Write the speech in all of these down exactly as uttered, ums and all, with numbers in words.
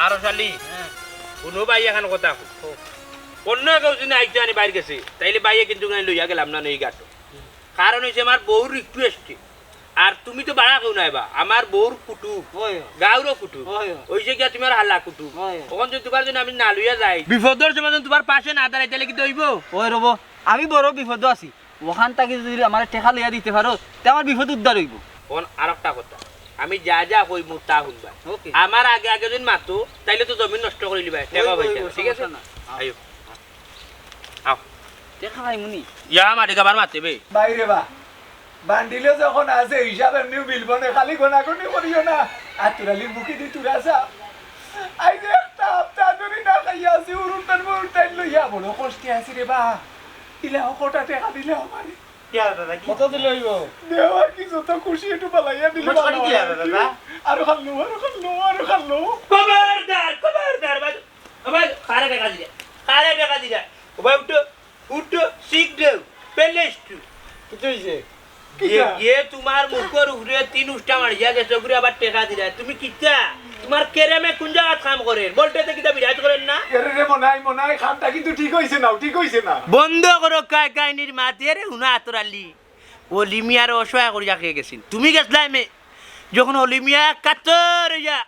আরো শালি, হুনো ভাই, এখান কথা কই। অন্য কেউ যদি আইতে আনি বাইর গেছে, তাইলে ভাইয়ে কিন্তু আমি লইয়া গেলাম না নেই গাটো। কারণ অইছে আমার বউর রিকোয়েস্টে। আর তুমি তো বাড়া কেউ নায় বা, আমার বউর কুটুম, অয়। গাউরও কুটুম। অয়। অইছে গিয়া তুমার হালা কুটুম। অয়। অখন যদি তুমার জন্য আমি না লইয়া যাই, বিপদর সময় যদি তুমার পাশে না দাঁড়াই, তাইলে কিতা অইবো? অয় রবো, আমি বড় বিপদো আছি। অখান থাকি যদি আমারে টেকা লইয়া দিতে পারো, তে আমার বিপদ উদ্ধার অইবো। অখন আরোকটা কথা, আমি যা যা কইমু তা হুনবা। ওকে। আমার আগে আগে যদি মাতো, তাইলে তো জমিন নষ্ট করি লিবা, টেকা অইবো, পাইতা না, অইবো, ঠিক আছে? সমস্যা না। আইও। আও। টেকা পাইমুনি? ইয়া, মাটি কাবার মাতে বে। বাইরে বা। বান্ডিলে যখন আছে, হিসাব এমনেও মিলবো না, খালি গনাগনি করিও না। আতর আলীর মুখে দি তুরা চা। আইজ একটা হাপ্তা ধরি না খাইয়া আছি, উরুন টান মরুন টান লইয়া বড় কষ্টে আছি রে বা। ইলা কটা টেকা দিলে আমারে। কিতা দাদা, কি? কত দিলে অইবো? দেও আর কি, যত খুশি একটু বালাইয়া দিলে বালা অয়। আরো খাইলো, আরো খাইলো, আরো খাইলো। খবরদার, খবরদার, ভাই। ও ভাই, কারে টেকা দিরা? কারে টেকা দিরা? ও ভাই, উঠো, উঠো, সিট দেও, প্যালেস টু। কিতা অইছে? গিয়ে, কিতা? গিয়ে তুমার মুখর উপরে তিন উষ্টা মারিয়া গেছে, উপরে আবার টেকা দিরা। তুমি কিতা? তুমার কেরেমে কুন জাগাত কাম করের? বলতে তো কিতা বিরাজ করের না? এরে রে মনাই, মনাই, কামটা কিন্তু ঠিক অইছে না, ঠিক অইছে না। বন্ধ করো কায় কাহিনীর মাত, এরে হুনো আতর আলী। অলি মিয়ারে অসহায় করিয়া খেয়ে গেছিল। তুমি গেছলায় মে, যখন অলি মিয়া কাতর অইয়া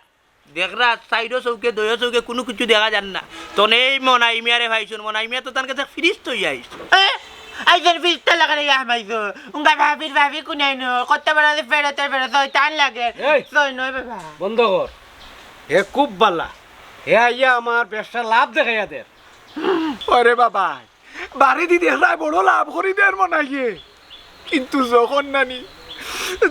দেখরা সাইডো চউখে, দইও চউখে কুনু কিচ্ছু দেখা যার না। তনে এই মনাই মিয়ারে পাইছইন, মনাই মিয়া তো তান গেছে ফিরিস্তা অইয়া আইছে। এ, আইছইন ফিরিস্তা লাখান ইয়া হামাইছো। উঙ্গা ভাবির ভাবি কুনাইন, কত বড় যে ফেরতে ফেরত শয়তান লাগে। এই! শয়তান নয় বাবা। বন্ধ কর। হে খুব বালা। হে আইয়া আমার ব্যবসা লাভ দেখাইয়া দের। ওরে বাবা, বাড়ি দি দেখরায় বড় লাভ করি দের মনাইয়ে। কিন্তু যখন নানি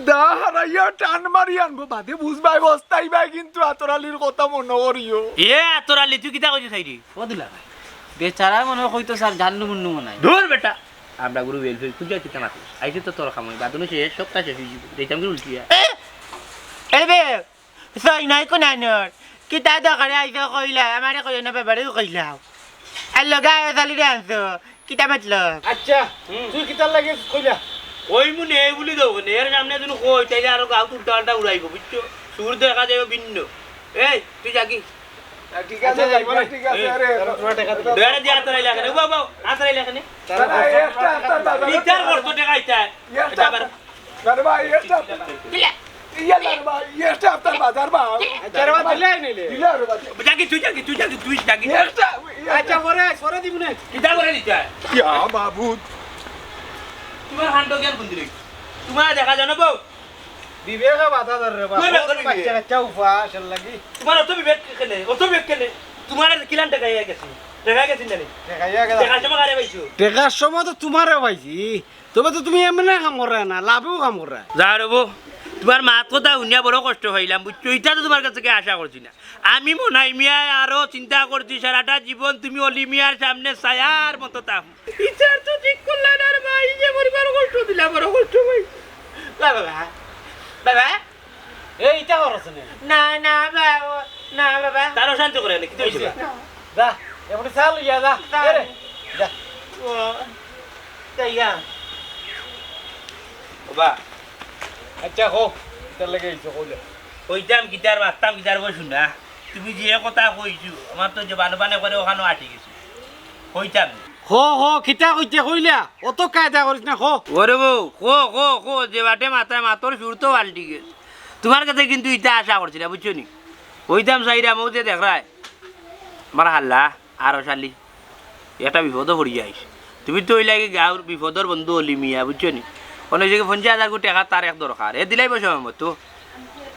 দা হারাইয়া টান মারি আনবো, বাদে বুঝবায়, পস্তাইবায়, কিন্তু আতর আলীর কথা মনো করিও। এ আতর আলী, তুই কিতা কইছস আইরে? ও দিলা ভাই, বেচারা মনে অয় কইতো স্যার জানলু মুন্নু মনাই। ধুর বেটা, আমরা গুরু ওয়েলফেয়ার খুঁজে কিতা মাতি। আইছে তো তোর কামই, বাদুনো শেষ, সপ্তাহ শেষ অইযিবো। যাইতাম কি উল্টিয়া? এ, এ বে, সই নাই কুনানোর। কিতা দরকারে আইছো কইলা, আমারে কইও না, বাবারেও কইলাও। আর লগে আরো শালিরে আনছো, কিতা মতলব? আচ্ছা, হুম। তুই কিতার লাগি কইলা? কইমু নে, এই বুলি দেও কেনে? এর সামনে যদি কই, তাইলে আরো গাউত উল্টা পাল্টা উড়াইবো, বুঝছো? সুর দেখা যাইবো ভিন্ন। এই, তুই যাগি। আ, ঠিক আছে, আচ্ছা, যাইবা, যাইবা, ঠিক আছে, এই, আরে, তাহলে তোমরা টেকা দিবা। বেড়া দিয়া আতরাইলা কেনে? বাবা, আতরাইলা কেনে? তারা একটা, একটা, একটা, ইতার কষ্ট টেকা ইতা। একটা, এটা আবার না রে ভাই, একটা। কিলা? ইয়াল্লা রে ভাই, একটা আপনার বাজার বা। আচ্ছা রে ভাই, দিলে নিলে। দিলে রে ভাই। যাগি, তুই যাগি, তুই যাগি, তুই যাগি। একটা, আচ্ছা, পরে, পরে দিমু নে। কিতা করে দিতে হয়? ইয়া মাবুদ। তুমার কাণ্ড জ্ঞান কুন দিলে? তুমার দেখা যায় না বউ? বিবেকে বাধা ধরে রে বাবা। তুই বের করবি বাচ্চা বিবেক। কাচ্চা উফা, আসল লাগি। তুমার অত বিবেক কেনে? অত বিবেক কেনে? তুমার আর কিলান টেকা ইয়া গেছে? টেকা গেছে না নি? টেকা ইয়া গেছে। টেকার সময় কারে পাইছো? টেকার সময় তো তুমারে পাইছি। তবে তো তুমি এমনে কাম কররায় না, লাভেও কাম কররায়। যা রে বউ, তুমার মাত কথা হুনিয়া বড় কষ্ট পাইলাম, বুঝছো? ইটা তো তুমার গেছে আশা করছি না। আমি মনাই মিয়ায় আরো চিন্তা করছি, সারাটা জীবন তুমি অলি মিয়ার সামনে ছায়ার মতো থাকো। ইটার তো ঠিক করলা না রে ভাই, যে পরিবার কষ্ট দিলা, বড় কষ্ট ভাই। বাবা, বাবা, এই ইটা করছ নে? না, না, বাবা, না, বাবা। তার অশান্তি করে নে, কিতা অইছে? যা, এপটু চা লইয়া যা। না। এরে, যা। ও, তাই গা। বাবা। আচ্ছা, কও, কিতার লাগি আইছো, কইলে। কইতাম কিতার, মাততাম কিতার, বই শুনা। তুমি যে কথা কইছো, আমার তো জবান পানে করে অখানো আটি গেছে। কইতাম। হ, হ, কিতা কইতে কইলা? অত কায়দা করিস না, হ। ওরে বউ, হ, হ, হ, যে বাটে মাতায় মাতর সুর তো পাল্টি গেছে। তুমার গেছে কিন্তু ইতা আশা করছি না, বুঝছো নি? কইতাম চাইরাম, অউ যে দেখরায়, আমার হাল্লা, আরো শালি, একটা বিপদো পড়ি যাইস। তুমি তো অইলাগি গাউর বিপদর বন্ধু অলি মিয়া, বুঝছো নি? অনে অইছে কি পঞ্চাশ হাজার কু টেকা তার এক দরকার, হে দিলাইবো সময় মতো।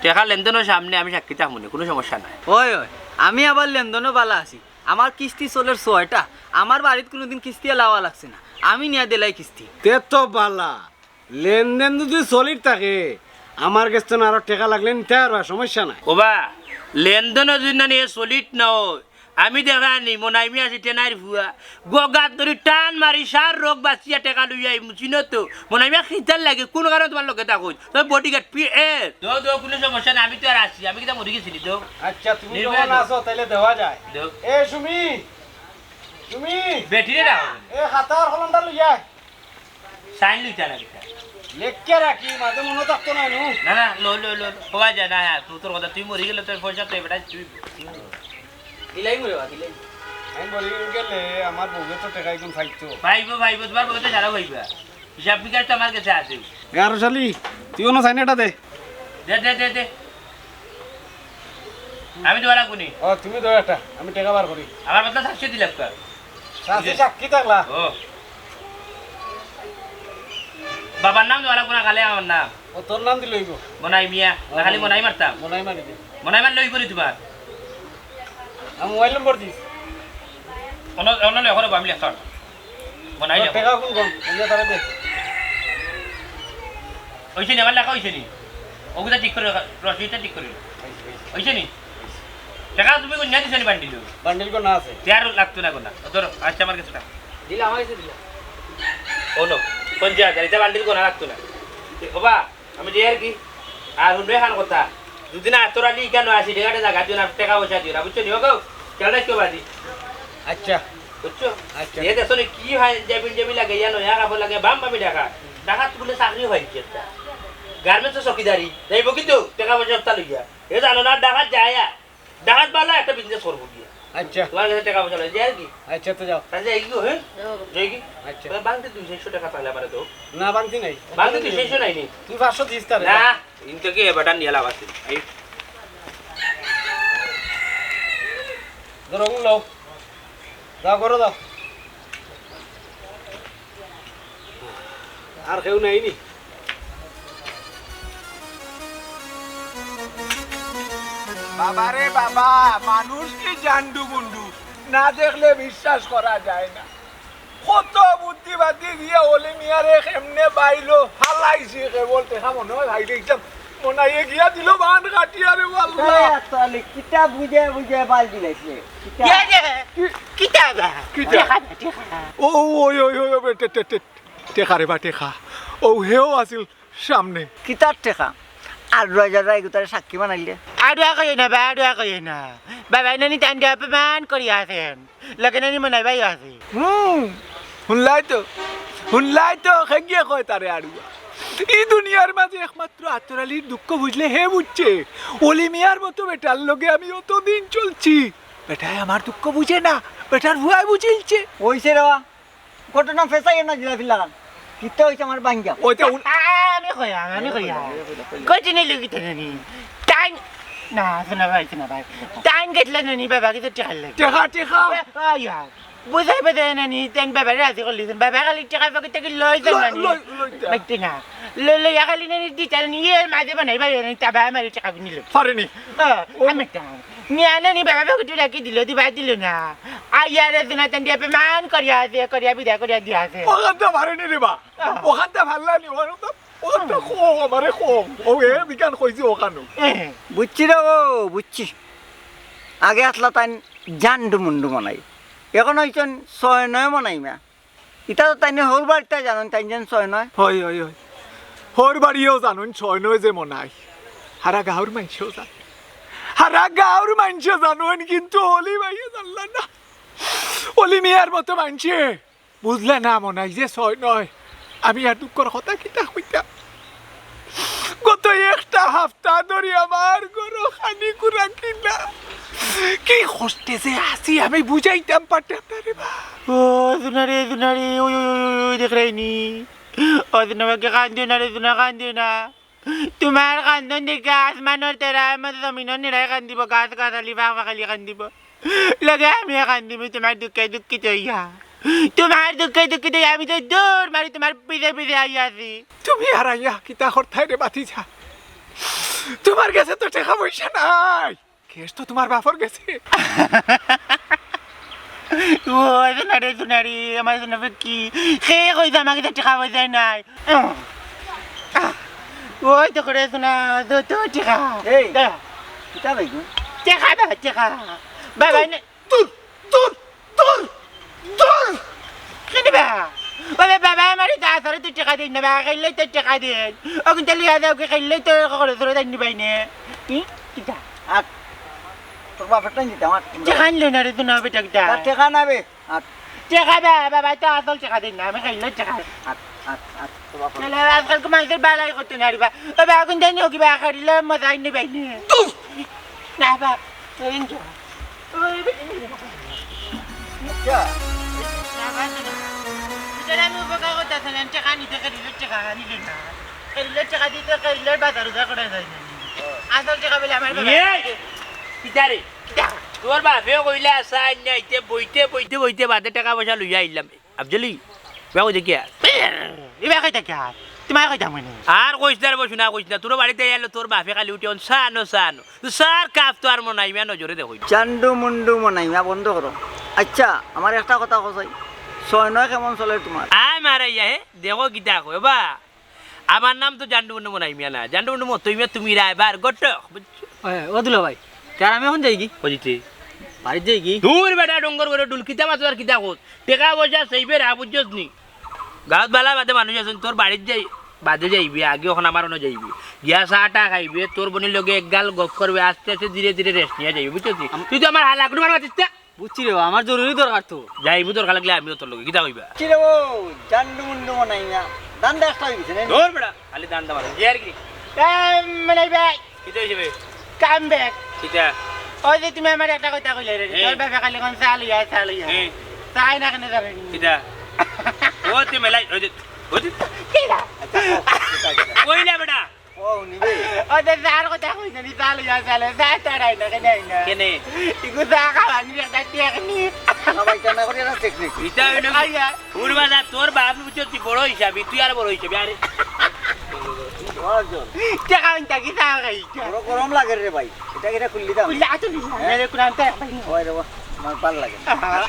টেকা লেনদেনর সামনে আমি সাক্ষী থাকমু নে, কুনু সমস্যা নাই। ওই, ওই, আমি আবার লেনদেনও বালা আছি। আমার কিস্তি চলের ছয়টা। আমার বাড়িত কুনুদিন কিস্তি লাওয়া লাগছে না, আমি নিয়া দিলাই কিস্তি। তে তো বালা, লেনদেন যদি চলির থাকে, আমার গেছ থনে আরো টেকা লাগলে নিতায় পারবা, সমস্যা নাই। ওবা, লেনদেনও যদি না নিয়ে চলিত না অয়, আমি দেখরায় নি, মনাই মিয়া আছে টেনাইর ফুয়া, গগাত ধরি টান মারি সার রোগ বাচিয়া টেকা লইয়া আইমু, চিনো তো? মনাই মিয়া কিতার লাগি, কুন কারণে তুমার লগে থাকইন? তুমার বডিগার্ড পি এস। দো, দো, কুনু সমস্যা নাই, আমি তো আর আছি, আমি কিতা মরি গেছি নি তো? আচ্ছা, তুমি নির্ভয় যখন দো। আছো, তাইলে দেওয়া যায়। দো। এ, সুমি! সুমি! বেটিরে ডাকো। এ, খাতা আর কলমটা লইয়া আয়। সাইন লইতা না কিতা? লেখিয়া রাখি, মাঝে মনো থাকতো না নু। না, না, লো, লো, লো, লো। হওয়া যায় না, হ্যাঁ, তুই তোর কথা, তুই মরি গেলে তোর পয়সা তো এবার তুই দিলাইমু রে বা, দিলাইমু। আমি বলি গেলে আমার বউয়ে তো টেকা এখন পাইতো। পাইবো, পাইবো, তুমার বউয়ে তো সারা পাইবা। হিসাব নিকাশ তো আমার গেছে আছে। গারো শালি, তুই অনো সাইন এটা দে। দে, দে, দে, দে। আমি দেওয়া লাগবো নি? ও, তুমি দেও একটা, আমি টেকা বার করি। আমার বদলা সাতশো দিলাম তো। সাতশো সাক্ষী থাকলা? ও। বাবার নাম দেওয়া লাগবো না, খালি আমার নাম। ও, তোর নাম দিলে অইবো। মনাই মিয়া, না খালি মনাই মারতাম? মনাই মারি দে। মনাই মারলে অইবো নি তুমার? আমার মোবাইল নম্বর দিস। অনো, অনো লেখো রে বা, আমি লেখতাম। মনাই তোর লেখো। টেকা কোন কোন? ওই যে তারা দে। অইছে নি? আমার লেখা অইছে নি? ওগুলা ঠিক করি রাখা, রসিদটা ঠিক করি। অইছে, অইছে। অইছে নি? টেকা তুমি কোন নিয়া দিছো নি বান্ডিল? বান্ডিল কোন আছে? তে আর লাগতো না কোন। ধরো, আচ্ছা, আমার কাছে থাক। দিলা, আমার কাছে দিলা। ও নো, পঞ্চাশ হাজার, এটা বান্ডিল কোন লাগতো না। এ, বাবা, আমি যে আর কি, আর হুনবে খান কথা, যদি না তোরা লিখা নয় আসি টেকাটা জায়গা দিও না, টেকা পয়সা দিও না, বুঝছো নি? ওগো, খেয়াল রাখিও বাজি। আচ্ছা। বুঝছো? আচ্ছা। এ দেখো নি কি হয়, জেবিন জেবি লাগে, ইয়া নয়া কাপড় লাগে, বাম বামি ঢাকা। ঢাকাত বলে চাকরি হয় কি একটা? গার্মেন্টসে চকিদারি, যাইবো কিন্তু টেকা পয়সা একটা লইয়া। এ জানো না, ঢাকাত যায় আর। ঢাকাত বালা একটা বিজনেস করবো গিয়া। আচ্ছা। তোমার কাছে টেকা পয়সা লই যায় আর কি। আচ্ছা, তো যাও। তাহলে যাই গো, হ্যাঁ? যাই কি? আচ্ছা। তাহলে বাংতি দুইশো টেকা তাহলে আমারে দাও। না, বাংতি নাই। বাংতি দুইশো নাই নি? তুই পাঁচশো দিস তারে। না, ইনকে কি এ বাটান নিয়ে লাভ আছে? এই। ধরো, ওগুলো লও। যাও, করো, যাও। আর কেউ নাই নি? বাবা রে বাবা, মানুষ কি জান্ডু বুন্ডু, না দেখলে বিশ্বাস করা যায় না। কত বুদ্ধিবাদী দিয়া অলি মিয়ারে কেমনে বাইলো, ফালাইছি কেবল, টেকা মনে হয় ভাই দেখতাম, মনে হয় এ গিয়া দিল বান কাটিয়া রে, আল্লাহ। এ, তাহলে কিতা বুঝে বুঝে বাল দিলাইছে? কিতা? কে রে? কি? কিতা বা? কিতা? টেকা, টেকা। ও, ও, ওই, ওই, ওই, ওই, টে-, টে-, টে-, টেকা রে বা, টেকা। ও, হেও আছিল সামনে। কিতার টেকা? আর রোজা যায় গুতারে সাক্ষী বানাইলে। আড়ুয়া কইও না বা, আড়ুয়া কইও না। বাবায় নানি তান দিয়া অপমান করিয়া আছেন। লগে নানি মনাই ভাই আছে। হুম, হুনলাই তো, হুনলাই তো, খেগিয়ে কয় তারে আড়ুয়া। ই দুনিয়ার মাঝে একমাত্র আতর আলীর দুঃখ বুঝলে হে বুঝছে। অলি মিয়ার মতো বেটার লগে আমি অতদিন চলছি। বেটায় আমার দুঃখ বুঝে না, বেটার ভুয়ায় বুঝিলছে। ওইছে রে বা, ঘটনা ফেসাইও না জিলাপি লাগান। কিতা হইছে আমার বাঙ্গা? ওই তো উন- আ-, আ-, আমি কইয়াম, আমি কইয়াম। কইছি নি লুকিতে নানি। তাইন, না, শোনা ভাই, শোনা ভাই। তাইন গেছলা নানি বাবা কিতা টেকা লাগে। টেকা, টেকা। আ-, আ, ইয়া। বুঝাই বুঝাই নানি, তাইন বাবারে রাজি করলিছেন। বাবা খালি টেকা পকেট থাকি লই যান লই, নানি। লই, লই যা। বাইতে না। লই, লই, খালি নানি দিতা নানি, এর মাঝে বানাই বানাই নানি, তাবা আমার টেকা নিল। পারেনি। আ, ও। আমি টেকা। নিয়া নানি বাবা পকেটে রাখি দিল, দিবা দিল না। আইয়া রে দিনা তান দিয়া অপমান করিয়া আছে, করিয়া বিদায় করিয়া দিয়া আছে। ওখানটা পারেনি রে বা। আ। ওখানটা পারলানি, ওখানটা, ওখানটা কম, আমারে কম। ও এ বিকান কইছি ওখানো। এ। বুঝছি রে ও, বুঝছি। আগে আসলা তাইন জান্ডু মুন্ডু মনাই। এখন হইছেন ছয় নয় মনাই মা। ইতা তো তাইনে হউর বাড়িতে জানইন, তাইন যেন ছয় নয়। হয়, হয়, হয়। হউর বাড়িও জানইন, ছয় নয় যে মনাই। হারা গাঁওর মাইনষেও জানইন। হারা গাঁওর মাইনষে জানইন, কিন্তু অলি ভাইয়ে জানলা না। অলি মিয়ার মতো মাইনষে বুঝলা না মনাই যে ছয় নয়। আমি আর দুঃখর কথা কিতা কইতাম। গত একটা হাপ্তা ধরি আমার ঘরো খানি কুড়া কিনা। কি কষ্টে যে আছি আমি বুঝাইতাম পারতাম না রে বা। ও, সোনা রে, সোনা রে, ওই, ওই, ওই, ওই, ওই, দেখরায়নি? ও, সোনা বাকে কান্দিও না রে, সোনা কান্দিও না। তুমার কান্দন দেখি আসমানর তারায় আমার জমিনর নিরায় কান্দিবো, গাছ গাছালি ফাঁক ফাঁকালি কান্দিবো। লগে আমিও কান্দিমু তুমার দুঃখে দুঃখিত অইয়া। তুমার দুঃখে দুঃখিত অইয়া আমি তো দৌড় মারি তুমার পিছে পিছে আইয়া আছি। তুমি আর আইয়া কিতা করতায় রে ভাতিজা? তুমার গেছে তো টেকা পয়সা নাই, ক্যাশ তো তুমার বাপর গেছে। ও, সোনা রে, সোনা রে, আমার সোনা বেটি। কে কইছে আমার গেছে টেকা পয়সা নাই? ওই তো করে সোনা, যত টেকা। এই, দে। কিতা ভাই গো? টেকা দে, টেকা। বাবা, নে। তোর, তোর, তোর, তোর। কি নিবা? ওরে বাবা, আমার এই দাঁত ধরে তুই টেকা দিন না, বাবা, খাইলে তো টেকা দিন। ও কিন্তু লিয়া যাও, কি খাইলে তো করে ধরে তাই নিবাই নে। কি? কিতা? আর তোর বাপের টাইম দিতে আমার। টেকা আনলে না রে, সোনা বেটা, কিতা? আর টেকা না বে। আর টেকা দে, বাবা, তো আসল টেকা দিন না, আমি খাইলে টেকা। আট, আট, আট, তো বাবা। তাহলে আজকাল তো মানুষের বালাই করতে না রে বা। ও বাবা, কোন দিন হোক বা, খাইলে মজা আইনি বাইনি। না বা, এই তো। আচ্ছা। না, বাদ দে না। ভিতরে আমি উপকার করতে আসলাম, টেকা নিতে কেরিলের টেকা নিলে না। কেরিলের টেকা দিতে কেরিলের বাজার উজার করা যায় না। আসল টেকা বলে আমার বাবা। ইয়ে! কিতারে? কিতা? তোর বাপে কইলা, "আসা, আইন না, ইতে বইতে, বইতে, বইতে বাদে টেকা পয়সা লইয়া আইলাম।" আফজলি, ইবা কইতে কিয়া? ইবা কইতে কিয়া? তোমার কইতা মনে? আর কইস না রে বউ, শোনা কইস না। তোর বাড়িতে আইলো, তোর বাপে খালি উঠে অন, "সানো, সানো।" তো সার কাপ তো আর মনাইমা নজরে দেখো। জান্ডু মুন্ডু মনাইমা বন্ধ করো। আচ্ছা, আমার একটা কথা কও চাই, ছয় নয় কেমন চলে তোমার? আয় মারাইয়া হে, দেখো কিতা কয় বা। আমার নাম তো জান্ডু মুন্ডু মনাইমিয়া না, জান্ডু মুন্ডু মতইমিয়া তুমি রায়বার ঘটক, বুঝছো? এ, ও দুলা ভাই, তে আর আমি এখন যাইগি? বুঝিতে? বাড়িত যাইগি? দূর বেটা, ডঙ্গর করে ডুল, কিতা মাতো আর কিতা কত? টেকা পয়সা চাইবে রা, বুঝছস নি? গাঁওত বালা বাদে মানুষ আছইন, তোর বাড়িত যাই, বাদে যাইবি, আগে অখন আমার অনো যাইবি। গিয়া চা টা খাইবে, তোর বইনর লগে এক গাল গপ করবে, আস্তে আস্তে ধীরে ধীরে রেস্ট নিয়া যাইবে, বুঝছস নি? আম- তুই তো আমার হালা, কোনো মাতিস না। বুঝছি রে বা, আমার জরুরি দরকার তো। যাইবো দরকার লাগলে আমিও তোর লগে, কিতা কইবা? কি রে ও, জান্ডু মুন্ডু মনাইয়া, ধান্দা একটা হয়ে গেছে, নাকি? ধর বেটা, খালি ধান্দা মারে, যে আর কি। এ, মনাই ভাই। কিতা হইছে বে? Come back. কিতা? ওই যে তুমি আমার একটা কথা কইলে রে, হ্যাঁ। তোর বাপে খালি কোন চাল ইয়া, চাল ইয়া। হ্যাঁ। তাই না কেন জানি? কিতা? ও তুই মেলাই, ওই যে, ওই যে। কিতা? কইলা বেটা। ও, নিবে। ও, দে, যার কথা কই না, নি, চাল ইয়া, চাল ইয়া, চা তো আর আয় না, কেনে আয় না? কেনে? ইগু চা খাওয়ানি একটা টেকনিক। খাওয়াই কেন করে না টেকনিক? ইটা হইলো কি? আইয়া। উড়বা যা, তোর বাপ বুঝছো তুই বড় হিসাবি, তুই আর বড় হিসাবি, আরে। বড় জন। টেকা আনতা কি চা খাই? বড় গরম লাগে রে ভাই। এটা কিটা খুললি দাও? খুললে আতো নি, হ্যাঁ? মেরে কুরান তো একবার নি। ওই রে বাবা, আমার ভালো লাগে। আহা।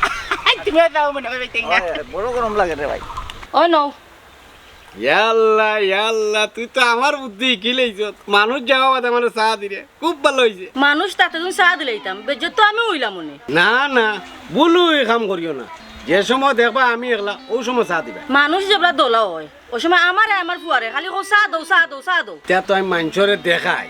এই, তুমিও যাও মনে হয়, বেটিং না। ওই, বড় গরম লাগে রে ভাই। ও, no। ইয়াল্লা, ইয়াল্লা, তুই তো আমার বুদ্ধি হিকিলাইছত। মানুষ যাওয়া বাদে মানে চা দিরে। খুব ভালা অইছে। মানুষ তাতে তুমি চা দিলাইতাম, বেজ্জত তো আমি অইলাম অনে। না, না, ভুল অউ কাম করিও না। যে সময় দেখবা আমি একলা, অউ সময় চা দিবা। মানুষ যেবলা দলা অয়, অউ সময় আমারে আমার ফুয়ারে খালি কও, "চা দেও, চা দেও, চা দেও।" ইতা তো আমি মানষরে দেখাই।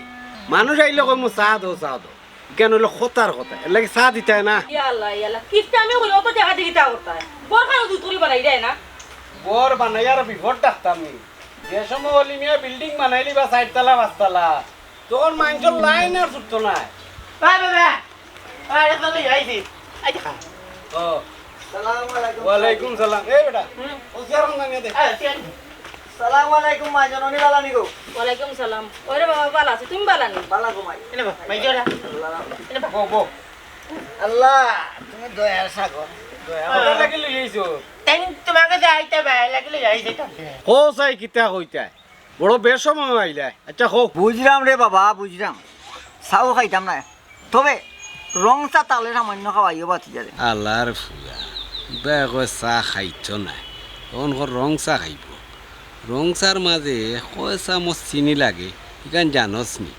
মানুষ আইলে কইমু, "চা দেও, চা দেও।" কেনে অইলো কথার কথা, এরলাগি চা দিতায় না। ইয়াল্লা, ইয়াল্লা, কিতা আমি কই, অত টেকা দি কিতা করতায়? ঘরখানো দুধ করি বানাই দেয় না। ঘর বানাইয়া আর বিপদ ডাকতাম নি। যে সময় অলি মিয়া বিল্ডিং বানাইলি বা চাইরতলা, পাঁচতলা, তখন মানষর লাইন আর ছুটতো নায়। বাবা, বাবা, আরে তো লই আইছি। আই দেখা। ও। সালাম আলাইকুম। ওয়ালাইকুম সালাম। এই বেটা, হুম। ও চেয়ার খান আনিয়া দে। আরে, চেয়ার। সালাম আলাইকুম, মা জননী, বালা নি গো? ওয়ালাইকুম সালাম। ওরে বাবা, বালা আছি, তুমি বালা নি? বালা গো মাই। এনে বা, মাই জোড়া। আল্লাহ। এনে বা। বউ, বউ। আল্লাহ, তুমি দয়ার সাগর। দয়া। ওটার লাগি লই আইছো? তাই তোমার কাছে আইতে ভাই লাগি লই আইছি তো। কও চাই কিতা কইতায়? বড় বেসময় আইলায়। আচ্ছা, কও। বুঝলাম রে বাবা, বুঝলাম। চাও খাইতাম না। তবে রং চা তালে সামান্য খাওয়াইও বাতি যারে। আল্লার ফুয়া, ইবায় কয় চা খাইতো নায়, অখন কয় রং চা খাইবো। রং চার মাঝে কয় চামচ চিনি লাগে, ইখান জানোস নি?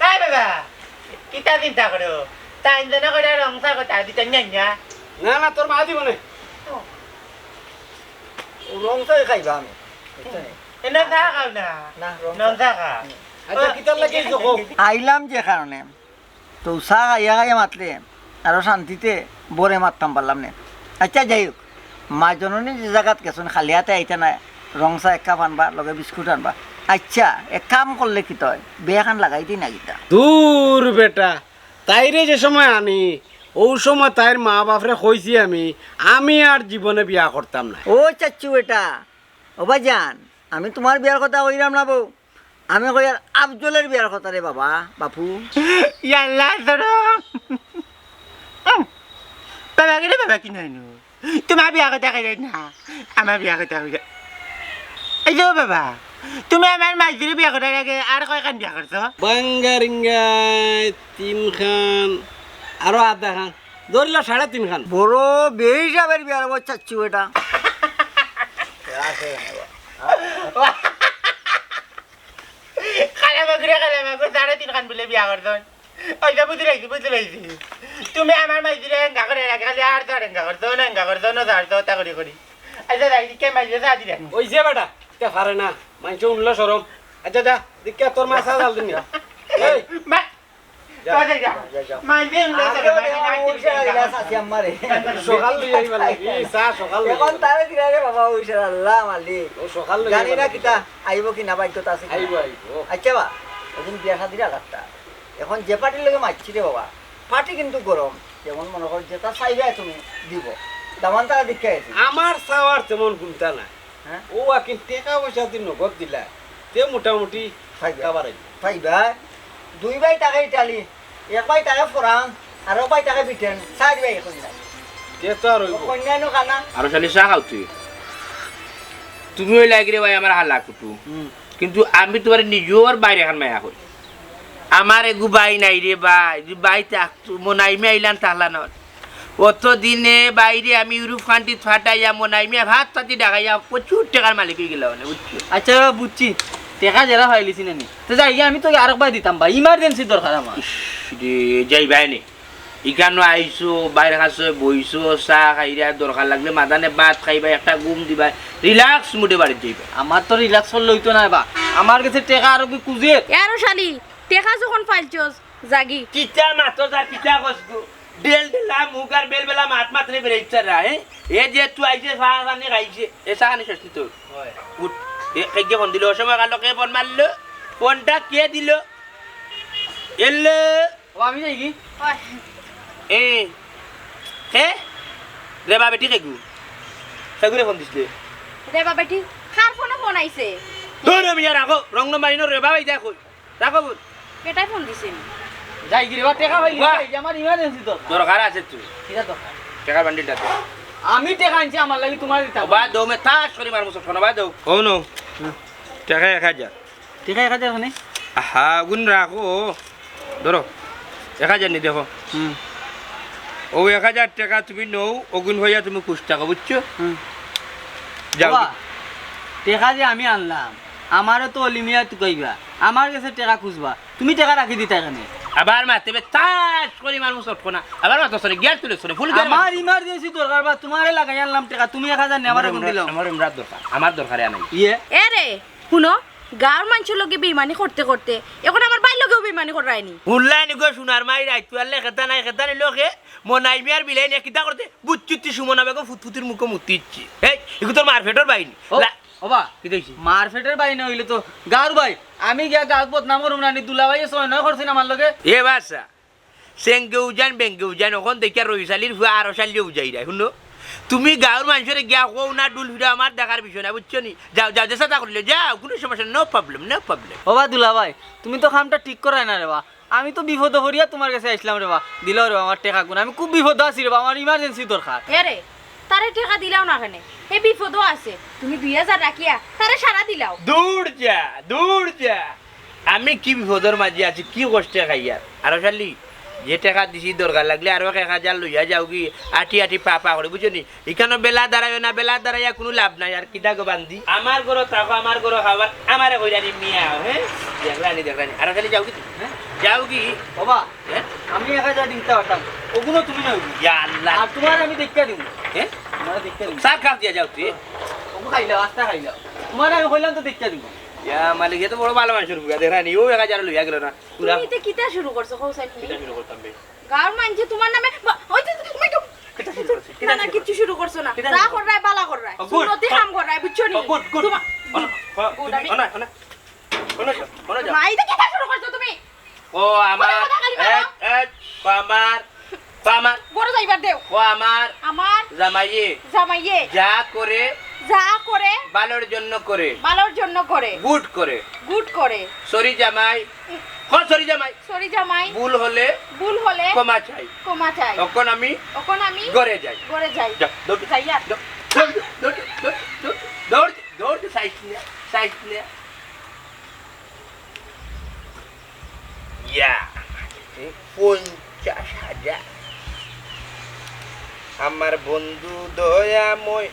এই বাবা, কিতা চিন্তা করো? তাইন যেন কইরা রং চা কথা দিতে নিয়া নিয়া। না, না, তোর মা দিব নে। ও রং চাই খাইবা আমি, বুঝছো নি? এনে চা খাও না। না, রং রং চা। চা খা। আচ্ছা, কিতার লাগি আইছো কও? আইলাম যে কারণে, তো চা খাইয়া খাইয়া মাতলে আরো শান্তিতে বউরে মাততাম পারলাম নে। আচ্ছা, যাই হোক, মা জননী যে জাগাত গেছইন, খালি আতে আইতা নায়, রং চা এক কাপ আনবা, লগে বিস্কুট আনবা। আচ্ছা, এক কাম করলে কিতা অয়, বিয়াখান লাগাই দেই না কিতা? দূর বেটা, তাইরে যে সময় আনি, অউ সময় তাইর মা বাপরে কইছি আমি, আমি আর জীবনে বিয়া করতাম না। ও চাচ্চু বেটা, ও ভাইজান, আমি তোমার বিয়ার কথা কইরাম না বউ, আমি কইয়ার আফজলের বিয়ার কথা রে বাবা, বাপু। ইয়াল্লা, ধরো। বাবা, কিরে বাবা, কি নাইনু? তোমার বিয়ার কথা কইরাম না, আমার বিয়ার কথা কইরাম। এই যে ও বাবা, তুমি আমার মাইজিরে বিয়া করার আগে আর কয়খান বিয়া করছো? বাঙ্গারিঙ্গায় তিনখান, আরো আধাখান, ধরিল সাড়ে তিনখান। বড় বেহিসাবের বিয়ার অবস্থা চাচ্চু এটা। খালা মাগুরে, খালা মাগুর, সাড়ে তিনখান বুলে বিয়া করছইন। ওই যে বুঝি লাইছি, বুঝি লাইছি। তুমি আমার মাইজিরে এঙ্গা করে রাখে, খালি আর তো আর এঙ্গা করছো না, এঙ্গা করছো না, আর তো তা করি করি। আচ্ছা, যাই, কে মাইজিরে চা দিলে? ওই যে বেটা, কে পারে না, মানষে উনলো শরম। আচ্ছা, যা, দেখে তোর মা চা জাল দিন। এই, মা, যা, যা, যা। মাইজিরে উনলো শরম, আগে মাইজিরে ওই উনলো শরম। চাচি আম্মারে। সকাল লই আইবা লাগি, চা সকাল লই এখন আইবা। তারে দিলা রে বাবা, ওই আল্লাহ মালিক। ও সকাল লই জানি আইবা না লাগি। কিতা, আইবো কি না, বাইক তো আছে কি না। আইবো, আইবো। আচ্ছা বা, ওদিন বিয়া শাদির আলাপটা। এখন যে পার্টির লগে মারছি রে বাবা, পার্টি কিন্তু গরম। যেমন মনে করো যেটা চাইবে তুমি দিব। দামান তারা দেখে আছি। আমার চাওয়ার তেমন কুন্তা নাই। হ্যাঁ? ও আকিন টেকা পয়সা দি নগদ দিলা, তে মোটামুটি পাইবা। খাবার আইব। পাইবা। দুই ভাই থাকে ইটালি, এক ভাই থাকে ফরান, আর এক ভাই থাকে ব্রিটেন। চার ভাই এখন নাই। তে তো আর অইব। কন্যা এনো খানা। আরো শালি চা খাও তুই। তুমি অইলায় গি রে ভাই আমার হালা কুটু। হুম। কিন্তু আমি তুমারে নিজর বাইরে খান মায়া করি। আমার এগু ভাই নাই রে ভাই, যদি ভাই থাকতো, মনাইমে আইলান তাহলা না। অত দিনে বাইরে আমি ইউরোপ কান্ট্রিত ফাটাইয়া মনাইমে ভাত পাতি ডাকাইয়া প্রচুর টেকার মালিক অই গেলাম মানে, বুঝছো? আচ্ছা বাবা, বুঝছি, টেকা যেরা পাইলিছি না নি। তো যাই গিয়া, আমি তো আরেকবার দিতাম ভাই, ইমার্জেন্সি দরকার আমার। ইস রে, যাইবায় নি। ইখানো আইছো, বাইর কাছে বইছো, চা খাইরা, দরকার লাগলে মাদানে ভাত খাইবা, একটা ঘুম দিবা, রিল্যাক্স মুডে বাড়িত যাইবা। আমার তো রিল্যাক্স করলে অইতো নায় বা, আমার গেছে টেকা আরো কি কুজের? এ আরো শালি, টেকা যখন পাইলছস, যাগি। কিতা মাতস আর কিতা কস গো? ডেল ডেলা মুখ আর বেল বেলা মাত মাতরে বেড়ে ইচ্ছা রা, হ্যাঁ? এ যে তুই আইছে চা পানি খাইছে, এ চা পানি শেষ নিত। হয়। উঠ, এ, কে ফোন দিল? ও সময় গেল, কে ফোন মারলো? ফোনটা কে দিল? এলো। ও, আমি যাই কি? ওই। এ, কে? রে বা বেটি কেগু? কেগুরে ফোন দিছিলে? রে বা বেটি, কার ফোনো ফোন আইছে? ধুর মিয়া, রাখো, রং নম্বর ইনো রে বা ভাই দেখো। রাখো ফোন। কেটায় ফোন দিছে? যাই কি রে বা, টেকা পাইলি? বাহ। যাই কি, আমার ইমার্জেন্সি দরকার। দরকার আছে তুই। কিতা দরকার? টেকার বান্ডিলটা দে। আমি টেকা আনছি আমার লাগি, তুমার দিতাম। বা দৌ মে তাস করি মারমু সব, শোনো বা দৌ। ও নো। হুম। টেকা এক হাজার। টেকা এক হাজার খানে? আহা, অগুন রাখো। ধরো, এক হাজার নি দেখো। হুম। ও এক হাজার টেকা তুমি নও, অগুন অইয়া তুমি খুশ থাকো, বুঝছো? হুম। যাও বাবা, গি। টেকা যে আমি আনলাম, আমারে তো অলি মিয়া তুকাইবা, আমার গেছে টেকা খুজবা, তুমি টেকা রাখি দিতায় কেনে? আবার মাতে বে, তাস করি মারমু চটকনা। আবার মাতো সরে, গিয়ার তুলে সরে, ফুল গিয়ার আমার মারো। ইমার্জেন্সি দরকার বা, তুমারে লাগাই আনলাম টেকা, তুমি এক হাজার নি, আমার আমার এখন ইমরা-, দিলাও। আমার ইমরার দরকার, আমার দরকারে আনাই। ইয়ে? এ রে, হুনো, গাঁওর মানষর লগে বেইমানি করতে করতে এখন আমার ভাইর লগেও বেইমানি কররায়নি। হুনলায়নি গো, সোনার মাই রাইত আনলে খেতা নাই, খেতা নিল খে, মনাই মিয়ার বিলাই নিয়া কিতা করতে, বুচ্চুতি সুমনা বেগম ফুতফুতির মুখো মুতি ইচ্ছে। এই, ইগু তোর মার ফেটর বাইনি। ও, লা- ওবা, কিতা অইছে? মার ফেটর বাইনি অইলে তো গাঁওর ভাই, আমি গিয়া গাঁওত বদনাম করমু না নি, দুলাভাইয়ে ছয় নয় করছইন আমার লগে। এ বাসা, সেঙ্গেউ যাইন, বেঙ্গেউ যাইন, অখন দেখিয়া রইছ আলির ফুয়া আরো শালিও যাইরায়। হুনো, তুমি গাঁওর মানষরে গিয়া কও না, ডুল ফিরা আমার দেখার বিষয় না, বুঝছো নি? যাও, যাও, যেতা করিলে যাও, কুনু সমস্যা নাই, no problem, no problem। ওবা দুলাভাই, তুমি তো কামটা ঠিক কররায় না রে বা। আমি তো বিপদো পড়িয়া তুমার গেছে আইছলাম রে বা। দিলাও রে বা আমার টেকাগুন, আমি খুব বিপদো আছি রে বা, আমার ইমার্জেন্সি দরকার। এ রে, তারে টেকা দিলাও না কেনে? হে বিপদো আছে, তুমি দুই হাজার রাখিয়া তারে সারা দিলাও। দূর যা, দূর যা। আমি কি বিপদর মাঝে আছি, কি কষ্টে খাইয়ার। আরো শালি, যে টেকা দিছি দরকার লাগলে আরো এক হাজার লইয়া যাওগি, আটি আটি পা পা করি, বুঝছো নি? ইখানো বেলা দাঁড়াইও না, বেলা দাঁড়াইয়া কুনু লাভ নাই। আর কিতা গো বান্দি? আমার ঘরো থাকো, আমার ঘরো খাও, আর আমারে কইরানি মিয়াও, হ্যাঁ? দেখরানি, দেখরানি। আরো শালি যাওগি তুমি, হ্যাঁ? যাওগি? ওবা, হ্যাঁ? আমি এক হাজার দিতে পারতাম, অগুনও তুমি না অইবো। ইয়া আল্লাহ। আর তুমারে আমি দেখিয়া দিমু। হ্যাঁ? তুমারে দেখিয়া দিমু। চা কাপ দিয়া যাও তুই। অগু খাইলাও, আস্তা খাইলাও। তুমারে আমি কইলাম তো দেখিয়া দিমু। ইয়া মালিক, এ তো বড় ভালা মানষর ফুয়া, দেখরানি, অউ এক হাজার লইয়া গেল না। পুরা তুমি ইতা কিতা শুরু করছো, কও চাইন তুমি? কিতা শুরু করতাম বে? গাঁওর মানষে তুমার নামে বা-, ওই তো, তুমি তো কিতা শুরু করছো? না, না, কিচ্ছু শুরু করছো না। কিতা যা শুরু করছো? কররায়, ভালা কররায়। ও, good। সুন্নতি কাম কররায়, বুঝছো নি? ও, good, good। তুমা-, অনা, অনা, good, তুমি, আমি অনা, অনা। অনা যাও, অনা যাও। মা, ইতা কিতা শুরু করছো তুমি? ও আমার, ওরে, ওরে, খালি বাবা। এক, এক, ও আমার, ও আমার। ঘরো যাইবার দেও। ও আমার। আমার। জামাইয়ে। জামাইয়ে। যা করে। যা করে। ভালোর জন্য করে। ভালোর জন্য করে। Good করে। Good করে। Sorry জামাই। উম। হ, sorry জামাই। Sorry জামাই। ভুল হলে। ভুল হলে। ক্ষমা চাই। ক্ষমা চাই। অখন আমি। অখন আমি। ঘরে যাই। ঘরে যাই। যা, দৌড়। যাইয়া। যা, দৌড়, দৌড়, দৌড়, দৌড়, দৌড়, দৌড়, সাইড নিয়া, সাইড নিয়া। ইয়া, পঞ্চাশ হাজার। আমার বন্ধু দয়াময়।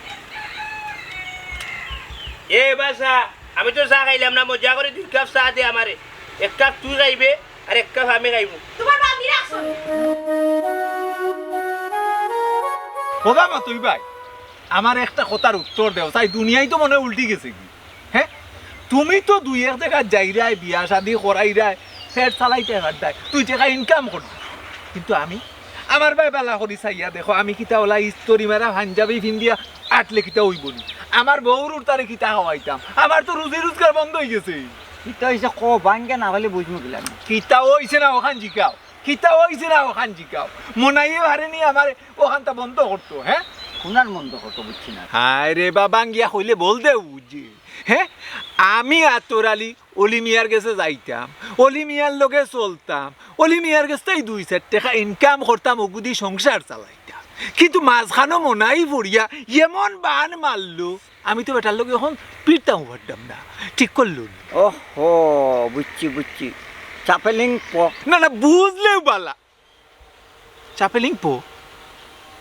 এ বাসা, আমি তো চা খাইলাম না, মজা করি দুই কাপ চা দে আমারে। এক কাপ তুই খাইবে, আর এক কাপ আমি খাইমু। তুমার বাদ দি রাখছো। ওবা মা, তুই ভাই, আমার একটা কথার উত্তর দেও, তাই দুনিয়াই তো মনে হয় উল্টি গেছে কি? হ্যাঁ? তুমি তো দুই এক জাগাত যাইরায়, বিয়া শাদি করাইরায়, পেট চালাইতায় পারতায়, দুই টেকা income করতায়। কিন্তু আমি, আমার বায় ভালা করি চাইয়া দেখো, আমি কিতা অলা ইস্ত্রি মারা পাঞ্জাবি পিন্দিয়া আটলে কিতা অইবো নি? আমার বউর উরতারে কিতা খাওয়াইতাম? আমার তো রুজি রোজগার বন্ধ অইগেছে। কিতা অইছে কও, ভাঙ্গিয়া না কইলে বুঝমু কিলা আমি। কিতা অইছে না অখান জিকাও। কিতা অইছে না অখান জিকাও। মনাইয়ে পারে নি আমারে অখানতা বন্ধ করতো, হে? কুনান বন্ধ করতো বুঝছি না। হায় রে বা, ভাঙ্গিয়া কইলে বল দে বুঝি। হে? আমি আতর আলী অলি মিয়ার গেছে যাইতাম, অলি মিয়ার লগে চলতাম, অলি মিয়ার গেছ থাকি দুই চাইর টেকা income করতাম, অগুদি সংসার চালাইতাম। কিন্তু মাঝখানো মনাই পড়িয়া এমন বান মারলো, আমি তো বেটার লগে অখন ফিরতামও পারতাম না। ঠিক করলো নি? ওহো, বুঝছি, বুঝছি। চাপেলিং প। না, না, বুঝলেউ বালা। চাপেলিং প?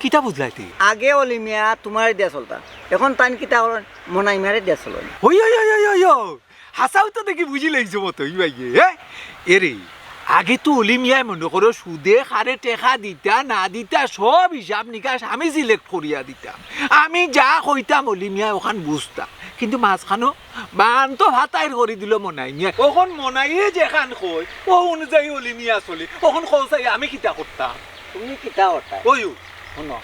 কিতা বুঝলায় তে? আগে অলি মিয়া তুমারে দিয়া চলতা, অখন তাইন কিতা করইন? মনাই মিয়ারে দিয়া চলইন। ওই, ওই, ওই, ওই, ওই, ওই। হাছাউ তো দেখি বুঝিলাইছো মতো, ই ভাইয়ে, হে? এরে, আগে তো অলি মিয়ায় মনো করো সুদে কারে টেকা দিতা না দিতা সব হিসাব নিকাশ আমি select করিয়া দিতাম। আমি যা কইতাম অলি মিয়ায় অখান বুঝতা। কিন্তু মাঝখানো বান তো ফাতাইর করি দিলো মনাই মিয়ায়। অখন মনাইয়ে যেখান কয়, অউ অনুযায়ী অলি মিয়া চলে। অখন কও চাই আমি কিতা করতাম? তুমি কিতা করতায়? ওই, ওই। হুনো,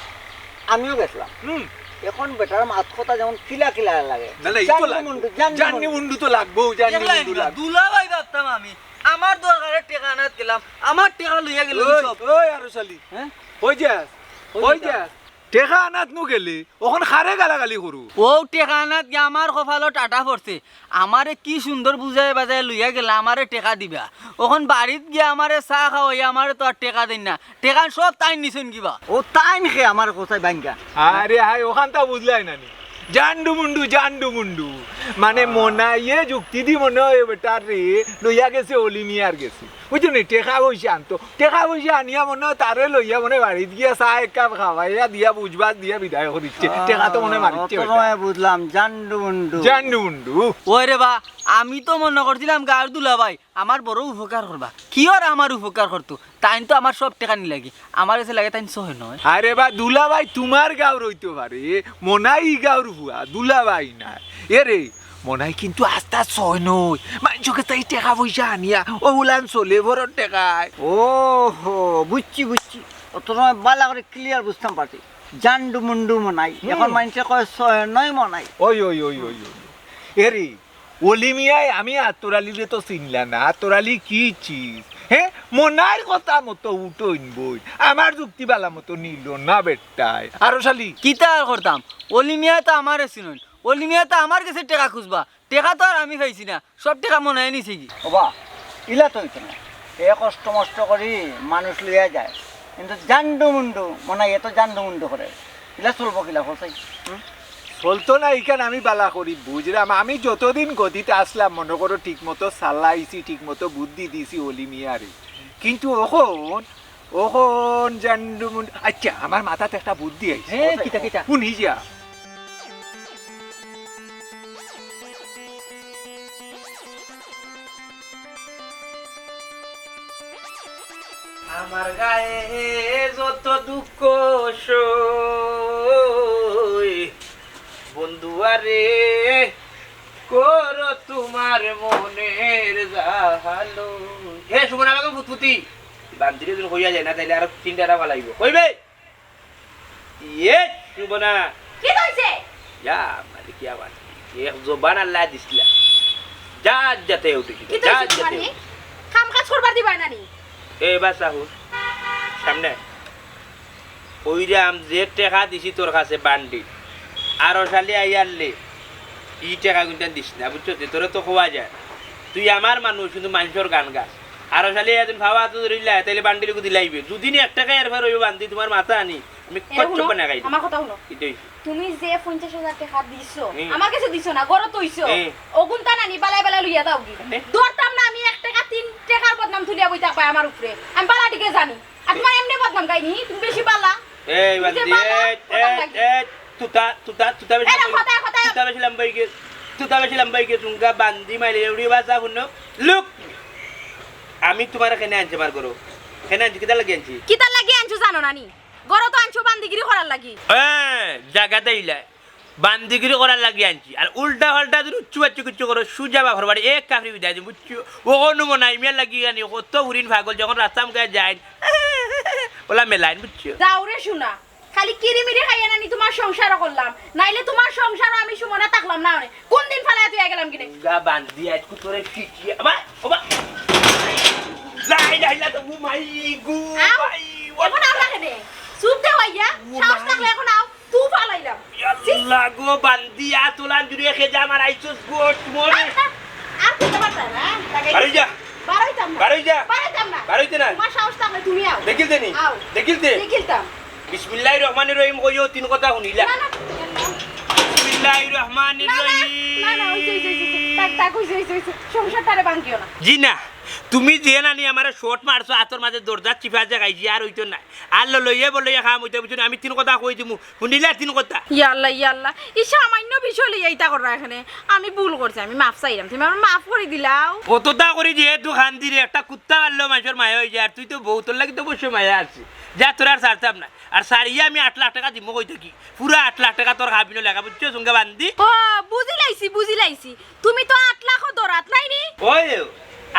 আমিও গেছলাম। হুম। অখন বেটার মাত কথা যেমন কিলা কিলা লাগে। না, না, ই তো জান্ডু লাগবো। মুন্ডু, জান্ডু জান্ডু মুন্ডু। মুন্ডু তো লাগবো, জান্ডু দেখলায় মুন্ডু না, লাগবো। দুলাভাই ভাবতাম আমি। আমার দরকারে টেকা আনাত গেলাম, আমার টেকা লইয়া গেল ওই, সব। ওই আরো শালি। হে? কই যাস? কই কই যাস? যাস? টেকা আনাত নু গেলে, অখন কারে গালাগালি করু? অউ টেকা আনাত গিয়া আমার কপালো টাটা পড়ছে। আমারে কি সুন্দর বুঝাই বাজাই লইয়া গেলা, আমারে টেকা দিবা। অখন বাড়িত গিয়া আমারে চা খাওয়াইয়া আমারে তো আর টেকা দেইন না। টেকা সব তাইন নিছইন কিবা। ও তাইন কে আমার কথায় ভাঙ্গা। আরে হায়, অখানতা বুঝলায় না নি? জান্ডু মুন্ডু, জান্ডু মুন্ডু। মানে আহ। মনাইয়ে যুক্তি দি মনে অয় বেটারে লইয়া গেছে অলি মিয়ার গেছে। বুঝছো নি? টেকা পয়সা আনতো। টেকা পয়সা আনিয়া মনে অয় তারে লইয়া মনে অয় বাড়িত গিয়া চা এক কাপ খাওয়াইয়া দিয়া বুঝবাস দিয়া বিদায় করিচ্ছে। টেকা তো মনে অয় মারিচ্ছে অত বেটা। সময় বুঝলাম, জান্ডু মুন্ডু। জান্ডু মুন্ডু। ওই রে বা, আমি তো মনো করছিলাম গাউর দুলাভাই আমার বড় উপকার করবা। কিওর আমার উপকার করতো? তাইন তো আমার সব টেকা নিলাগি। আমার গেছে লাগে তাইন ছয় নয়। আরে বা দুলাভাই তুমার গাউর অইতো পারে, মনাই ই গাউর ফুয়া, দুলাভাই নায়। এরে, মনাই কিন্তু আস্তা ছয় নয়। মানষর গেছ থাকি টেকা পয়সা আনিয়া, অগুলান চলে বড় টেকায়। ও হো, বুঝছি, বুঝছি। অত সময় বালা করি clear বুঝতাম পারছি। জান্ডু মুন্ডু মনাই। হুম। অখন মানষে কয় ছয় নয় মনাই। ওই, ওই, ওই, ওই, ওই। এরে, অলি মিয়ায় আমি আতর আলীরে তো চিনলা না। আতর আলী কি চিজ? হে? মনাইর কথা মতো উঠইন বইন। আমার যুক্তি বালা মতো নিলো না বেটায়। আরো শালি। কিতা আর করতাম? অলি মিয়ায় তো আমারে চিনইন। অলি মিয়ায় তো আমার গেছে টেকা খুঁজবা। টেকা তো আর আমি পাইছি না। সব টেকা মনাইয়ে নিছেগি। ওবা, ইলা তো অইতো না। এ কষ্ট মষ্ট করি মানুষ লইয়া যায়। কিন্তু জান্ডু মুন্ডু, মনাইয়ে তো জান্ডু মুন্ডু করে। ইলা চলবো কিলা, কও চাই? হুম? চলতো না, ইখান আমি বালা করি বুঝরাম। আমি যতদিন গদিত আছলাম, মনো করো, ঠিক মতো চালাইছি, ঠিক মতো বুদ্ধি দিছি অলি মিয়ারে। কিন্তু অখন, অখন জান্ডু মুন্ডু, আচ্ছা, আমার মাথাত একটা বুদ্ধি আইছে। হে, কিতা, কিতা? হুনি যা। আমার গায়ে যত দুঃখ সই, বন্ধু আরে, করো তোমার মনের জাহালো। হে সুমনা বেগম ফুতফুতি, বান্দিরে যদি কইয়া যায় না, তাইলে আরো তিনটা রাখা লাগবে। কইবে? ইয়ে, শুভ না। কি কইছে? ইয়া, মালিক, ইয়া বাত। এক জবান আল্লাহ দিছিলা। যা, যাতে উঠে কি যা, কইছে যাতে মানে? উঠে। কাম কাজ করবার দিবা না নি? এ, বাস আহুন। সামনে। কইরাম যে টেকা দিছি তোর কাছে বান্ডিল। আরো শালি আইয়ারলে। ই টেকা কিন্তু দিস না, বুঝছো? যে তোরে তো কওয়া যায় না। তুই আমার মানুষ, কিন্তু মানষর গান গাস। আরো শালি একদিন ফাওয়া তো ধরিলা, তাইলে বান্ডিল গু দিলাইবে। দুদিন এক টেকা এর ফের অইবো বান্দি, তোমার মাথা আনি। আমি এ, কচ্ছপ হুনো, বানাই খাই দিই। আমার কথা হুনো। এটাই। তুমি যে পঞ্চাশ হাজার টেকা দিছো, হুম। আমার কাছে দিছো না, গরো তো অইছো। হুম। অগুন তা নানি, বালাই বালাই লইয়া দাও গি। মানে? ধরতাম না আমি এক টেকা, তিন টেকার বদনাম তুলিয়া বই থাকবায় আমার উপরে। আমি বালা টিকে জানি। আর তোমার এমনে বদনাম গাইনি, তুমি বেশি বালা। এই তুমি যে বান্দি, বালা, এই, বদনাম এই, গাইনি। এই, তুতা, তুতা, তুতা বেশি এরা লম্বা কথায় কথায় তুতা বেশি লম্বা হয়ে গেছে, তুতা বেশি লম্বা হয়ে গেছে, উনকা বান্দি মাইলে উড়ি বাসা হুনো। লুক, আমি তোমার এখানে আনছি আমার গরো। এখানে আনছি, কিতা লাগি আনছি? কিতা লাগি আনছো জানো না নি? গরো তো আনছো বান্দিগিরি করার লাগি। হ্যাঁ, জাগা দেইলা। বান্দিগিরি করার লাগি আনছি। আর উল্টা পাল্টা যদি উচ্চু বাচ্চু কিচ্ছু করো, সুজা বাপর বাড়ি এক কাফরি বিদায় দিন, বুঝছো? ও কোনো মনাই মিয়া লাগি আনি, কত হুরিন পাগল যখন রাস্তা মুখে যায়, ওলা মেলাইন, বুঝছো? যাও রে সোনা, খালি কিরিমিরি খাইয়া নানি তোমার সংসারও করলাম, নাইলে তোমার সংসারও আমি সুমনা থাকলাম না অনে। কোন দিন ফালাইয়া তুই গেলাম কিনে? গা বান্দি আজকু তোরে শিখিয়ে, আবার, ওবা। লাইন আইলা তো, ও মাই গো, আও। মাই, ও এখন আও না কেনে? চুপ দে ভাইয়া, ও সাহস মাই। থাকলে এখন আও। তু ফালাইলাম। ইয়াল্লা গো, বান্দি, আত ওলান জুড়ে খেজা মারাইছস গো, তোমার। আর, আর, আর কইতে পারতাম না, লাগাই বারোই যা। বারোইতাম না। বারোই যা। বারোইতাম না। বারোইতে না। তোমার সাহস থাকলে তুমি আও। দেখিলতে নি? আও। দেখিলতে? দেখিলতাম। বিসমিল্লাহির রহমানির রহিম কইও, তিন কথা হুনিলা। না, না, না। বিসমিল্লাহির রহমানির না, না, রহিম। না, না, অইছে, অইছে, অইছে, অইছে। থাক, থাক, অইছে, অইছে, অইছে। সংসারটারে ভাঙ্গিও না। জি না, তুমি যে নানি আমারে শট মারছো, আতর মাঝে দরজার চিপা জাগাইছি, আর অইতো না। আর ল-, লইয়া বলইয়া কাম অইতো, বুঝছো নি? আমি তিন কথা কই দিমু, হুনিলা তিন কথা। ইয়া আল্লাহ, ইয়া আল্লাহ, ই সামান্য বিষয় লইয়া ইতা কররা এখানে। আমি ভুল করছি, আমি মাফ চাইরাম, তুমি আমারে মাফ করি দিলাও। অততা করি যেহেতু কান্দিরে, একটা কুত্তা পাললেও মানষর মায়া অই যায়, আর তুই তো বউ, তোর লাগি তো অবশ্যই মায়া আছে। যা, তোরে আর ছাড়তাম না। আর ছাড়িয়া আমি আট লাখ টেকা দিমু কই থাকি। পুরা আট লাখ টেকা তোর কাবিনো লেখা, বুঝছো, সঙ্গে বান্দি। ও, বুঝিলাইছি, বুঝিলাইছি। তুমি তো আট লাখও দরাত নাই নি? ওই,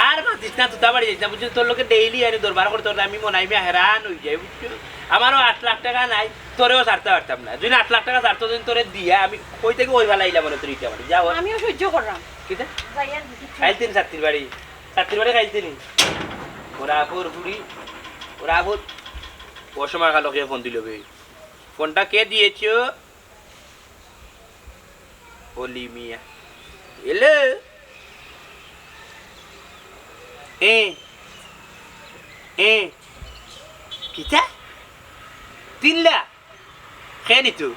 আর মাতিস না, তুতা বাড়ি যাইস না, বুঝছো? তোর লগে ডেইলি আনি দরবার করতে করতে আমি মনাই মিয়া হেরান অই যাই, বুঝছো? আমারও আট লাখ টেকা নাই, তোরেও ছাড়তে পারতাম না। যদি আট লাখ টেকা ছাড়তো, যদি তোরে দিয়া আমি কই থাকি ওই ফালাইলাম, মানে তোর ইটা বাড়ি। যাও। আমিও সহ্য করলাম। কিতা? যাই আর কি, কিচ্ছু না। খাইলতে নি ছাত্তির বাড়ি? ছাত্তির বাড়ি খাইলতে নি? ওরা আপর বুড়ি, ওরা আপর। ও সময় কালো কে ফোন দিল বে? ফোনটা কে দিয়েছো? অলি মিয়া। হ্যালো? এ, এ, কিতা? তিন লাখ? কে নিতো?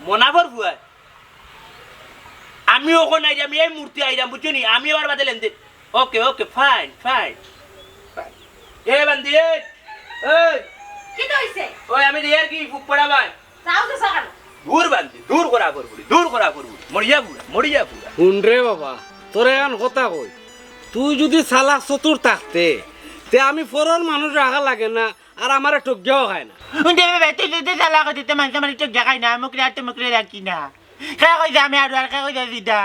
মনাফর ফুয়া? আমি অখন আইরাম, এই মুহূর্তে আইরাম, বুঝছো নি? আমি আবার বাদে লেনদেন। ওকে, ওকে, fine, fine, fine। এ বান্দি, এ, এই। কিতা অইছে? ওই আমি রে আর কি, ফুক পড়া ভাই। যাও তো সকাল। দূর বান্দি, দূর করা পড়বো, দূর করা পড়বো। মরিয়া বুড়া, মরিয়া বুড়া। হুন রে বাবা, তোরে এখান কথা কই। তুই যদি চালাক চতুর থাকতে, তে আমি ফরর মানুষ রাখা লাগে না, আর আমারে ঠগিয়াও খায় না। হুন দে বাবা, তুই যদি চালাক অইতে, তে মানষে আমারে ঠগিয়া খায় না, মুখরে আর তো মুখরে রাখি না। কে কইছে আমি আরো আর কে কইছে সিধা?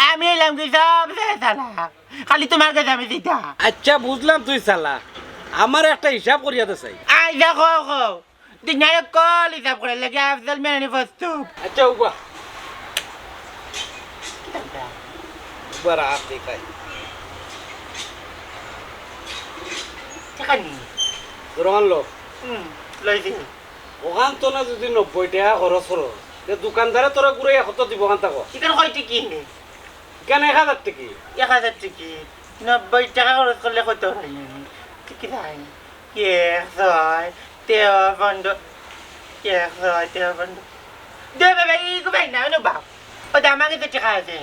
আমি অইলাম কি সব শেষ চালাক? খালি তোমার কাছে আমি সিধা। আচ্ছা, বুঝলাম তুই চালাক। আমার একটা হিসাব করিয়া দে চাই। আই যা, কও, কও। দিনারে কল হিসাব করার লাগি আফজল মিয়া নানি প্রস্তুত। আচ্ছা, উবা। উবা রাখ দেখাই। টাকা নি? গ্রহণ লোক। হুম, লই দিন। ওখান তো না যদি নব্বই টাকা খরচ করো, তে দোকানদারে তোরা ঘুরে কত দিব ওখান থাকো? ইখান কয় টেকা? ইখান এক হাজার টেকা। এক হাজার টেকা? নব্বই টাকা খরচ করলে কত হয়? ঠিক আছে। এক, ছয়, তেরো, পনেরো। এক, ছয়, তেরো, পনেরো। দে বাবা, ই কো ভাই না, অনু বাপ। ও দে, আমার কাছে টেকা আছে।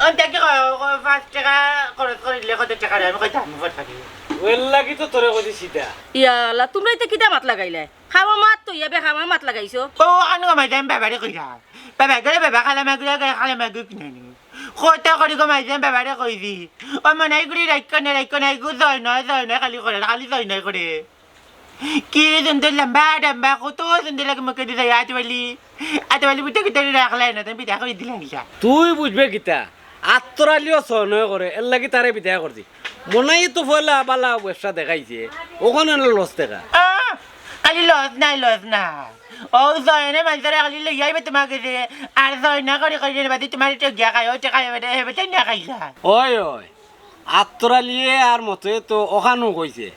ও দেখি, ও, ও, পাঁচ টাকা খরচ করিলে কত টেকা দেয়? আমি কইতাম, আমি ভোট পারি। ওর লাগি তো তোরে কইছি সিধা। ইয়া আল্লাহ, তোমরা ইতে কিতা মাত লাগাইলে? খাওয়া মাত তো ইয়া বে খাওয়া মাত লাগাইছো। ও, আনো আমার দাম বাবারে কইরা। বাবা গরে বাবা, খালা মাগুরা গরে খালা মাগুর কিনে নি। কত করি গো মাইজান বাবারে কইছি। ও মনাই গুড়ি রাইক্কা না, রাইক্কা না, এগু জয় নয়, জয় নয়, খালি করে, খালি জয় নয় করে। কি সুন্দর লম্বা ডাম্বা, কত সুন্দর লাগে মুখে দিছে, আতবালি। আতবালি বুঝতে কিতা রাখলাই না, তুমি বিদায় করে দিলাম ইটা। তুই বুঝবে কিতা? আত্তর আলিও সয় নয় করে, এর লাগি তারে বিদায় করছি। মনাই তো পয়লা বালা ব্যবসা দেখাইছে, ওখানে লস দেখা। আহ, খালি লস নাই, লস নাই। ও জয়নে মাইজারে খালি লই আইবে তোমার কাছে, আর জয় না করি করি বাদে তোমার ইটা গিয়া খাই, ওইটা খাই, এবার, এবার তাই না খাইলা। ওই, ওই, আত্তর আলিয়ে আর মতয়ে তো ওখানও কইছে,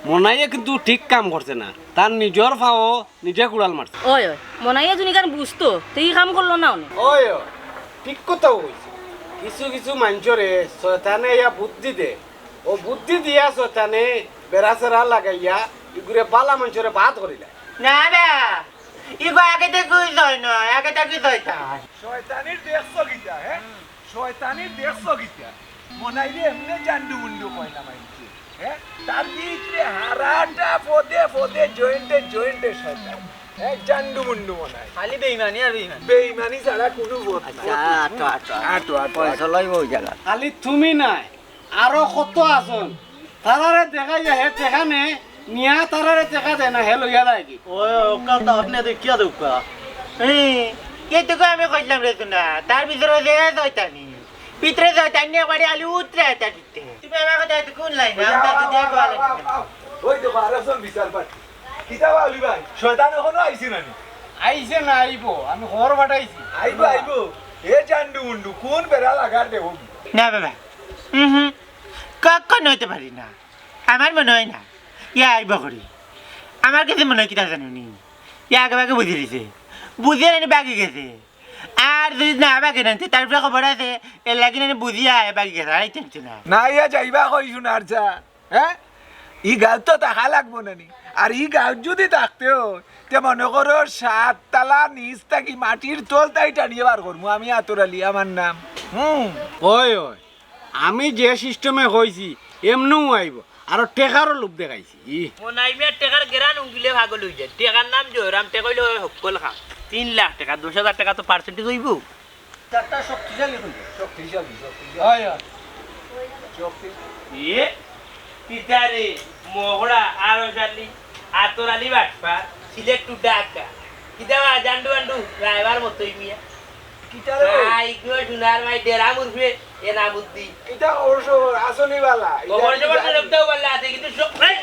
মনাইয়ে কিন্তু ঠিক কাম করছে না, তার নিজর পাও নিজে কুড়াল মারছে। ওই, ওই, মনাইয়ে যদি গান বুঝতো, তো ই কাম করলো না অনে। ওই, ওই, ঠিক কথাও কইছে। কিছু কিছু মানষরে শয়তানে ইয়া বুদ্ধি দে, ও বুদ্ধি দিয়া শয়তানে বেড়া সেরা লাগাইয়া ইগুরে বালা মানষরে বাদ করিলা। না রে, ইগো আগে থাকি জয় নয়, আগে থাকি শয়তান। শয়তানির দেখছো কিতা, হ্যাঁ? শয়তানির দেখছো কিতা? মনাইরে এমনে জান্ডু মুন্ডু কয় না মাইনষে, হ্যাঁ? তার ভিতরে হারাটা পদে পদে জয়েন্টে জয়েন্টে শয়তান, হ্যাঁ? জান্ডু মুন্ডু মনাই। খালি বেইমানি আর বেইমানি। বেইমানি ছাড়া কোনো পথ নাই। আচ্ছা, আটো, আটো, আটো। আটো, আটো, আটো। পয়সা লইব ওই জায়গা। খালি তুমি নাই, আরো কত আছন। তারারে দেখাইয়া হে টেকা নে, নিয়া তারারে টেকা দে না, হে লইয়া যায় কি? ওই, ওকা তো আপনি দেখিয়া দেউকা। এই, এইটুকু আমি কইলাম রে তুনা, তার ভিতরে যে শয়তানি। ভিতরে শয়তানি একবারে আলু উতরে এটা দিতে। তুমি আমার কথা এত কোন লাইন? আমরা তো দেখো আলো। ওই দেখো, আর একজন বিশাল পার্টি। কিতা বা অলি ভাই? শয়তান এখনো আইছে না নি? আইছে না, আইবো। আমি খবর পাঠাইছি। আইবো, আইবো। এ জান্ডু মুন্ডু, কোন বেড়া লাগার দেবো? না বাবা। হুম হুম। কখনো হইতে পারি না। আমার মনো অয় না, ইয়া আইবো করি। আমার গেছে মনো অয় কিতা জানো নি? ইয়া আগে ভাগে বুঝি দিছে। বুঝিয়া নানি ভাগি গেছে। আর যুদি না ভাগে না, তে তার উপরে খবর আছে, এরলাগি নানি বুঝিয়া ভাগি গেছে, আর আইতে দিছে না। না, ইয়া যাইবা কই সোনার চান, হে? ই গাঁওত তো থাকা লাগবো নানি। আর ই গাঁওত যুদি থাকতে অয়, তে মনো করো সাত তালা নিচ থাকি মাটির তল থাকি টানিয়া বার করমু আমি আতর আলী আমার নাম। হুম। অয়, অয়। আমি যে সিস্টেমে কইছি, এমনেউ আইবো। আরো টেকারও লোভ দেখাইছি। ই। মনাই মিয়ার টেকার গেরান উঙ্গিলে পাগল অই যায়। টেকার নাম জয়রাম, টেকা অইলে অয় হক্কল কাম। তিন লাখ টেকা, দশ হাজার টেকা তো percentage অইবো। টেকাটা শক্তিশালী কিন্তু, শক্তিশালী, শক্তিশালী। অয়, অয়। শক্তি- এ? কিতা রে, মহড়া, আরশ আলী, আতর আলী বাটপার, সিলেট to ঢাকা। কিতা বা, জান্ডু আন্ডু, রায়বার মতোই মিয়া। কিতা রে? ভাই গো, সোনার ভাই, ডেরা মুরফে, এনামুদ্দিন। কিতা খবর সবর, আছো নি বালা? খবর সবর তো লোকটাও বালা আছে, কিন্তু সব, এই,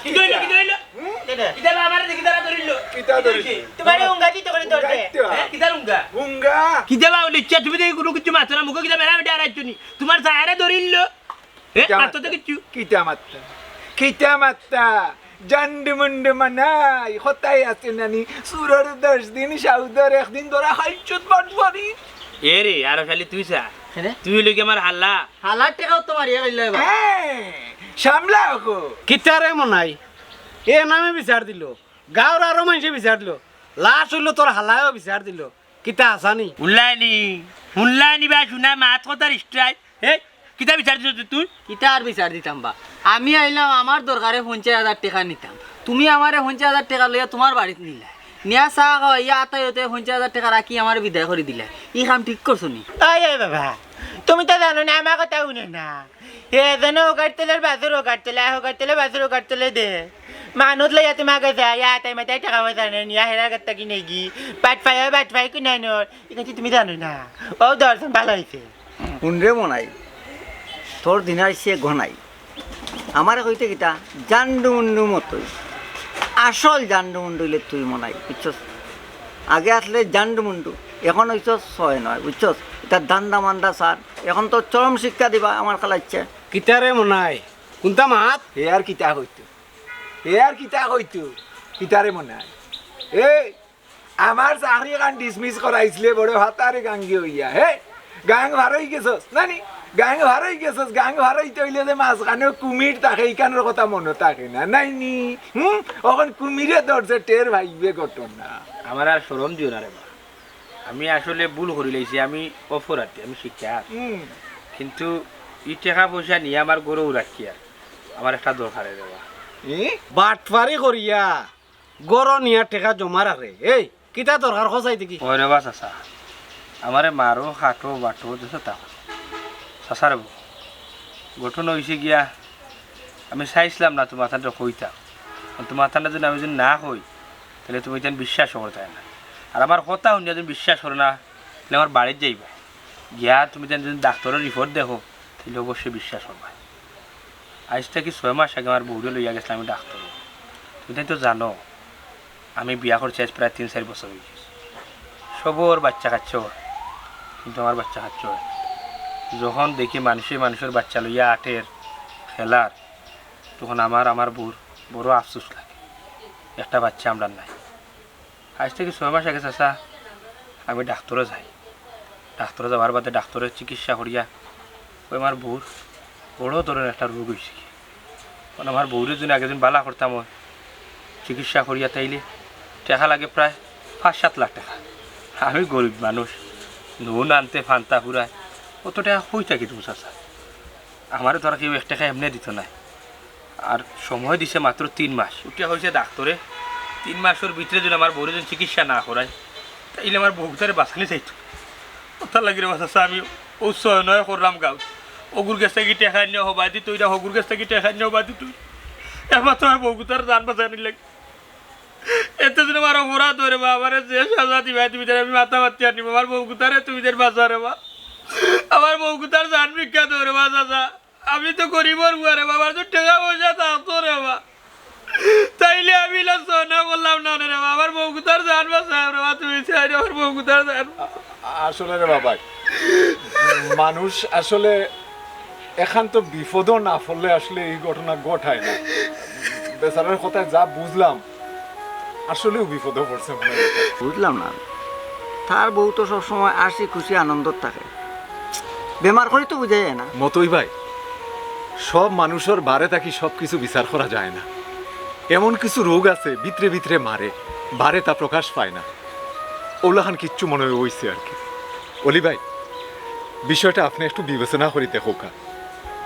কিতা অইলো, কিতা অইলো? হুম? কিতা? কিতা বা আমারে দেখি তারা ধরিল? কিতা ধরিল? তোমারে উঙ্গা দিতে করে ধরছে। উঙ্গা দিতে হয়। হ্যাঁ, কিতা উঙ্গা? উঙ্গা। কিতা বা বলি, ইচ্ছা তুমি দেখি কোনো কিছু মাতো না, মুখো কিতা বেড়া বেটা আর আইছো নি? তোমার সায়ারে ধরিল? এ, কিতা মাতো তো মাততা? কিচ্ছু। কিতা মাততা? কিতা মাততা? জান্ডু মুন্ডু মানাই, কথায় আছে নানি, চুরর দশ দিন, সাউদর একদিন, ধরা খাইছত বাটপারি। এ রে, আরো খালি তুই চা। কেনে? তুই অইলে কি আমার হালা? হালার টেকাও তো মারিয়া গেল এবার। হ্যাঁ, সামলা অকো। কিতা রে মনাই? এ নামে বিচার দিল। গাঁওর আরো মানষে বিচার দিল। লাশ অইলো তোর হালায়ও বিচার দিল। কিতা আছানি? হুনলায়নি, হুনলায়নি বা শুনা মাত কথার style। হে, কিতা বিচার দিছস তুই? কিতা আর বিচার দিতাম বা? আমি আইলাম আমার দরকারে পঞ্চাশ হাজার টেকা নিতাম। তুমি আমারে পঞ্চাশ হাজার টেকা লইয়া তোমার বাড়িত নিলায়। নিয়া চা খাওয়াইয়া আতায় অতায় পঞ্চাশ হাজার টেকা রাখি আমারে বিদায় করি দিলায়। ই কাম ঠিক করছো নি? আয়, আয় বাবা, তুমি তো জানো না, আমার কথা হুনো না। হে যেন ওগার তেলের বাজুর ওগার তেলে, ওগার তেলে বাজুর ওগার তেলে দে। মানুষ লইয়া তোমার কাছে আইয়া আতায় মাতায় টেকা পয়সা নেই, নিয়া হেরার কাছ থাকি নেগি। বাটফাই হয়, বাটফাই কুনানোর। ইখান তুমি জানো না। ও দর্শন ভালা অইছে। হুন রে মনাই, তোর দিন আইছে ঘনাই। আমারে কইতে কিতা, জান্ডু মুন্ডু মতোই। আসল জান্ডু মুন্ডু অইলে তুই মনাই, বুঝছস? আগে আসলে জান্ডু মুন্ডু, এখন অইছস ছয় নয়, বুঝছস? ইতা ধান্দা মান্দা ছাড়, এখন তো চরম শিক্ষা দিবা আমার খালাইচ্ছে। কিতা রে মনাই, কুনতা মাত? হে আর কিতা কইতো, হে আর কিতা কইতো, কিতা রে মনাই? এই, আমার চাকরি খান dismiss করাইছলে বড় হাতারে গাঙ্গি অইয়া, হে? গাং ভার অই গেছস, না নি? গাং ভার অই গেছস, গাং ভার অইতে অইলে যে মাঝখানে কুমির থাকে, ইখানর কথা মনো থাকে না, নায় নি? হুম? অখন কুমিরে ধরছে, টের পাইবে ঘটনা। আমার আর শরম দিও না রে বা। আমি আসলে ভুল করিলাইছি, আমি অপরাধী, আমি স্বীকার। হুম। কিন্তু ই টেকা পয়সা নিয়া আমার ঘরো রাখিয়া আমার একটা দরকারে রে বা। ই? বাটফারি করিয়া ঘরো নিয়া টেকা জমা রাখে। এই, কিতা দরকার কও চাই দেখি? ওই রে বা চাচা, আমারে মারো, কাটো, বাটো, যেতা করো। চাচা রে বা, ঘটনা অইছে গিয়া, আমি চাইছলাম না তুমার তানরে কইতাম। কারণ তুমার তানরে যদি আমি যদি না কই, তাইলে তুমি ইতান বিশ্বাস করতায় না। আর আমার কথা হুনিয়া যদি বিশ্বাস করো না, তাইলে আমার বাড়িত যাইবায়। গিয়া তুমি তান যদি ডাক্তরর report দেখো, তাইলে অবশ্যই বিশ্বাস করবায়। আইজ থাকি ছয় মাস আগে আমার বউরে লইয়া গেছলাম আমি ডাক্তরো। তুমি তাইন তো জানো, আমি বিয়া করছি আইজ প্রায় তিন চাইর বছর অই গেছে। সবর বাইচ্চা কাইচ্চা অয়, কিন্তু আমার বাইচ্চা কাইচ্চা অয় না। যখন দেখি মানষে মানষর বাইচ্চা লইয়া আটের, খেলার, তখন আমার, আমার বউর বড় আফসোস লাগে। একটা বাইচ্চা আমরার নাই। আইজ থাকি ছয় মাস আগে চাচা আমি ডাক্তরো যাই। ডাক্তরো যাওয়ার বাদে ডাক্তরে চিকিৎসা করিয়া কয়, আমার বউর বড় ধরনের একটা রোগ অইছে গি। মানে আমার বউরে যদি আগে দিন বালা করতাম অয়, চিকিৎসা করিয়া, তাইলে টেকা লাগে প্রায় পাঁচ সাত লাখ টেকা। আমি গরিব মানুষ, নুন আনতে ফান্তা ফুরায়, অত টেকা কই থাকি তুমি চাচা? আমারে তো আর কেউ এক টেকা এমনে দিত নায়। আর সময় দিছে মাত্র তিন মাস। উঠিয়া কইছে ডাক্তরে, তিন মাসর ভিতরে যদি আমার বউরে যদি চিকিৎসা না করাই, তাইলে আমার বউগুতারে বাঁচানি যাইতো। অতার লাগি রে বা চাচা, আমি অউ ছয় নয় করলাম গাঁও। অগুর গেছ থাকি টেকা আনিয়া হবায় দিতই, ইটা হগুর গেছ থাকি টেকা আনিয়া হবায় দিতই। একমাত্র আমার বউগুতার জান বাঁচানির লাগি। এতে যদি আমার অপরাধ অয় রে বা, আমারে যে সাজা দিবায় তুমি তারে, আমি মাথা মাতি আনিব। আমার বউগুতারে তুমি তারে বাঁচাও রে বা। আমার বউগুতার জান ভিক্ষা দেও রে বা চাচা। আমি তো গরিবর ফুয়া রে বা, আমার তো টেকা পয়সা থাকতো রে বা। তাইলে আমি ইলা ছয় নয় করলাম না রে বা। আমার বউগুতার জান বাঁচাও রে বা, তুমি চাইলে আমার বউগুতার জান। আ-, আসলে রে বাবা, মানুষ আসলে এখান তো বিপদও না পড়লে আসলে এই ঘটনা ঘটায় না। বেচারার কথায় যা বুঝলাম, আসলেও বিপদও পড়ছে মনে হয়। বুঝলাম না, তার বউ তো সবসময় হাসি খুশি আনন্দত থাকে, বেমার করি তো বুঝা যায় না। মতই ভাই, সব মানুষর বারে থাকি সব কিছু বিচার করা যায় না। এমন কিছু রোগ আছে ভিতরে ভিতরে মারে, বারে তা প্রকাশ পায় না। ওলাখান কিচ্ছু মনে অইছে আর কি। অলি ভাই, বিষয়টা আপনে একটু বিবেচনা করি দেখউক্কা,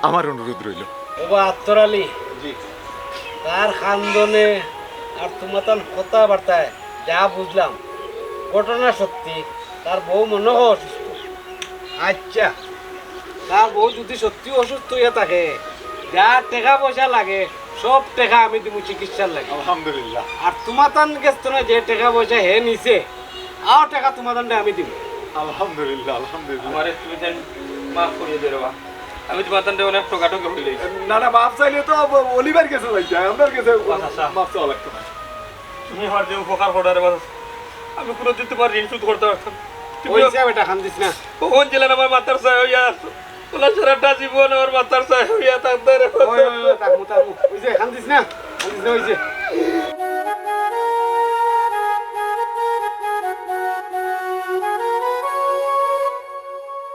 আমার অনুরোধ রইল। ওবা আত্তর আলী, জি। তার খান্দনে আর তুমাতান কথাবার্তায় যা বুঝলাম, ঘটনা সত্যি, তার বউ মনে হয় অসুস্থ। আচ্ছা, তার বউ যদি সত্যি অসুস্থ অইয়া থাকে, যা টেকা পয়সা লাগে, সব টেকা আমি দিমু চিকিৎসার লাগি। আলহামদুলিল্লাহ। আর তুমাতান গেছ থনে যে টেকা পয়সা হে নিছে, আও টেকা তুমাতানরে আমি দিমু। আলহামদুলিল্লাহ, আলহামদুলিল্লাহ। আমারে তুমি যেন মাফ করিয়া দে রে বা। আমি তুমাতানরে অনেক ঠকাঠকি করিলাইছি। না, না, মাফ চাইলে তো ব-, অলি ভাইর গেছে যাইতে অয়, আমরার গেছে আচ্ছা, আচ্ছা। মাফ চাওয়া লাগতো না। তুমি আমার যে উপকার করলা রে বা, আমি কোনোদিন তুমার ঋণ শোধ করতাম পারতাম না। তুমি অইছে বেটা, কান্দিস না। অখন যেলান আমার মাথার ছায়া অইয়া আছো, ওলা সারাটা জীবন আমার মাথার ছায়া অইয়া থাকতে রে বা। ওই, ওই, ওই, থাকমু, থাকমু। অইছে, কান্দিস না, কান্দিস না, অইছে।